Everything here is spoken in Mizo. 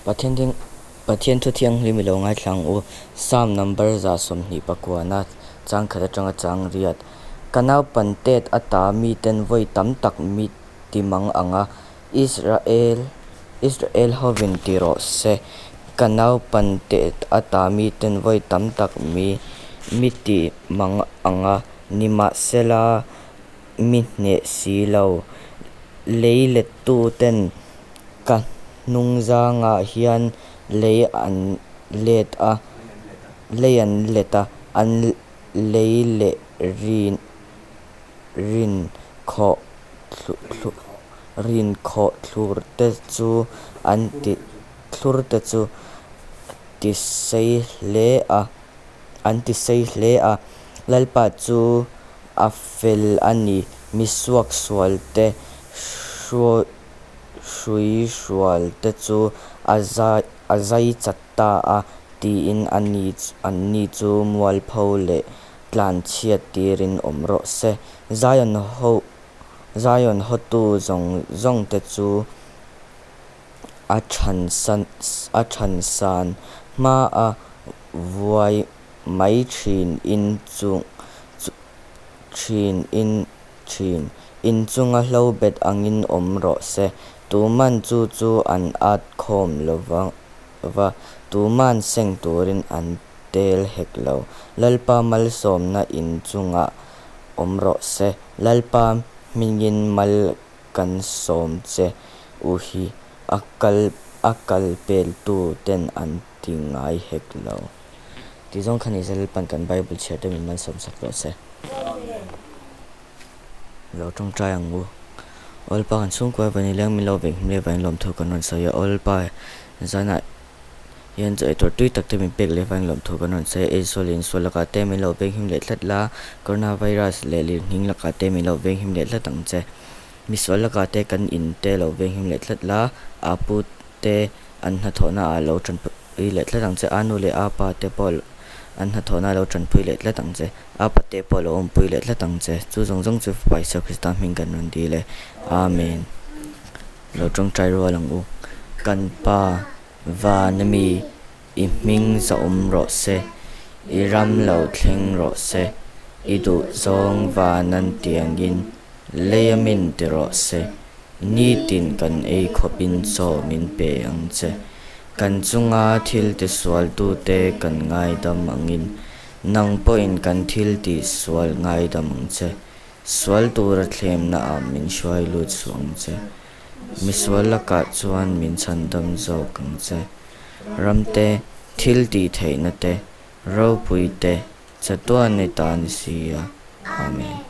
Pathian Pathian thu thianghlim i lo ngaithla ang u. Psalm number 129 chang khat atanga chang riat. Ka naupan tet ata miten vawi tam tak mi ti mang ang a, Israel Israel hovin ti rawh se. Ka naupan tet ata miten vawi tam tak mi mi ti mang ang a, nimahsela mi hneh si lo. Lei lettu ten ka hnungzangah hian lei an let a, lei an let a, an lei leh rin rin khawh rin khawh thlur te chu an ti thlur te chu ti sei hle a, an ti sei hle a. Lalpa chu a fel a ni, mi suaksual te hrui hrual te chu a a zai chat ta a, tiin anni chu mualpho leh tlanchhiat tirin awm rawh se. Zion ho Zion hawtu zawng zawng te chu a a thansan hma a vuai mai thin in chung thin in thin. In chunga hlobet angin awm rawh se. Tuman chu chu an at khawm lova, tuman seng turin an tel hek lo. Lalpa malsawmna in chungah awm rawh se. Lalpa hmingin mal kan sawm che u hi a kal a kal peltu ten an ti ngai hek lo. Tih zawng kha ni se Lalpa'n kan Bible chhiar te min malsawm sak rawh se. Lo tawngtai ang u. Awlpa kan chhungkua van i leng min lo venghim leh van lawmthu kan rawn sawi a. Awlpa zanah hian chaw eitur tui tak te min pek leh van lawmthu kan rawn sawi a. Ei sual leh insual lakah te min lo venghim leh tlat la, coronavirus leh lirnghing lakah te min lo venghim leh tlat ang che. Misual lakah te kan in te lo venghim leh tlat la, a pu te an hnathawhna ah lo tanpui leh tlat ang che, a nu leh a pa te pawh an hnathawhna ah lo tanpui leh tlat ang che, a pate pawh lo awmpui leh tlat ang che. Chu zawng zawng chu Fapa Isua Krista hming kan rawn dil e. Amen. Lo tawngtai rual ang u. Kan Pa, van ami, i hming zahawm rawh se, i ram lo thleng rawh se, i duhzawng van an tiangin lei a min ti rawh se. Nitin kan ei khawpin chaw min pe ang che. Kan chunga thil tisualtute kan ngaidam angin nang pawhin kan thil tihsual ngaidam ang che. Sual tura thlemna ah min hruai lut suh ang che. Misual lakah chuan min chhandam zawk ang che. Ram te, thil tih theihna te, ropui te, chatuan i ta ni si a. Amen.